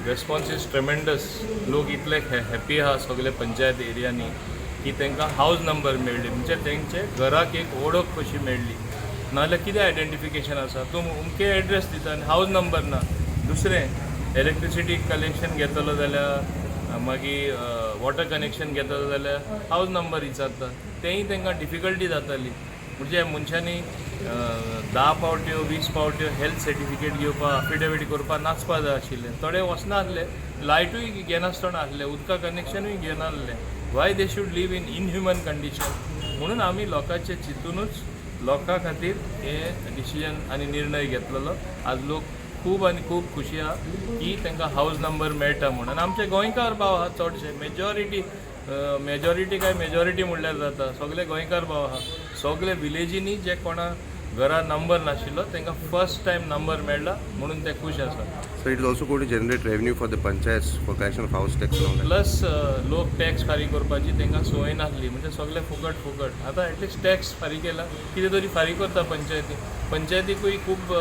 Response is tremendous. लोक इतले happy आहा सगळे पंचायत एरियांनी की तांकां हावज नंबर मेळ्ळी, म्हणजे तेंचे घराक एक वळख कशी मेळ्ळी. नाजाल्यार कितें आयडेंटिफिकेशन आसा? तूं अमके एड्रेस दिता आनी हावज नंबर ना. दुसरें, इलेक्ट्रिसिटी कनेक्शन घेतलो जाल्यार, मागीर वॉटर कनेक्शन घेतलो जाल्यार हावज नंबर विचारता. तेंय तांकां डिफिकल्टी जाताली. म्हणजे मनशांनी 10 पावट्यो 20 पावट्यो हेल्थ सर्टिफिकेट घेवपाक, अफिडेवीट करपाक नाचपा जाय आशिल्लें. थोडे वचनासले, लायटूय घेनासतना आसले, उदका कनेक्शनूय घेनासले. Why they should live in inhuman condition? म्हणून आमी लोकांचे चिंतूनच लोकां खातीर हे डिसिजन आनी निर्णय घेतलेलो. आज लोक खूब आनी खूब खुशी आहा की तांकां हावज नंबर मेळटा म्हणून. आनी आमचे गोंयकार भाव आहा चडशे, मेजॉरिटी, मेजॉरिटी काय मेजॉरिटी म्हणल्यार जाता, सगळे गोंयकार भाव आहा. सगळे विलेजींनी जे कोणा घरा नंबर नाशिल्लो तांकां फर्स्ट टायम नंबर मेळ्ळा म्हणून ते खूश आसा. So it is also going to generate revenue for the panchayats for collection of house tax and all that. Plus लोक टॅक्स फारीक करपाची तांकां संवय नासली, म्हणजे सगळे फुकट फुकट. आतां एटलिस्ट टॅक्स फारीक केला, कितें तरी फारीक करता पंचायती. पंचायतीकूय खूब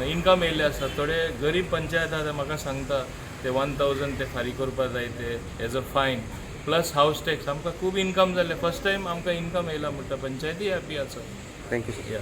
इनकम येयल्ले आसा. थोडे गरीब पंचायत आहा, ते म्हाका सांगता ते 1000 ते फारीक करपा जाय ते as a fine plus house tax. आमकां खूब इनकम जालें, फर्स्ट टायम आमकां इनकम येयला म्हणटा. पंचायती हॅपी आसा. Thank you, sir. या.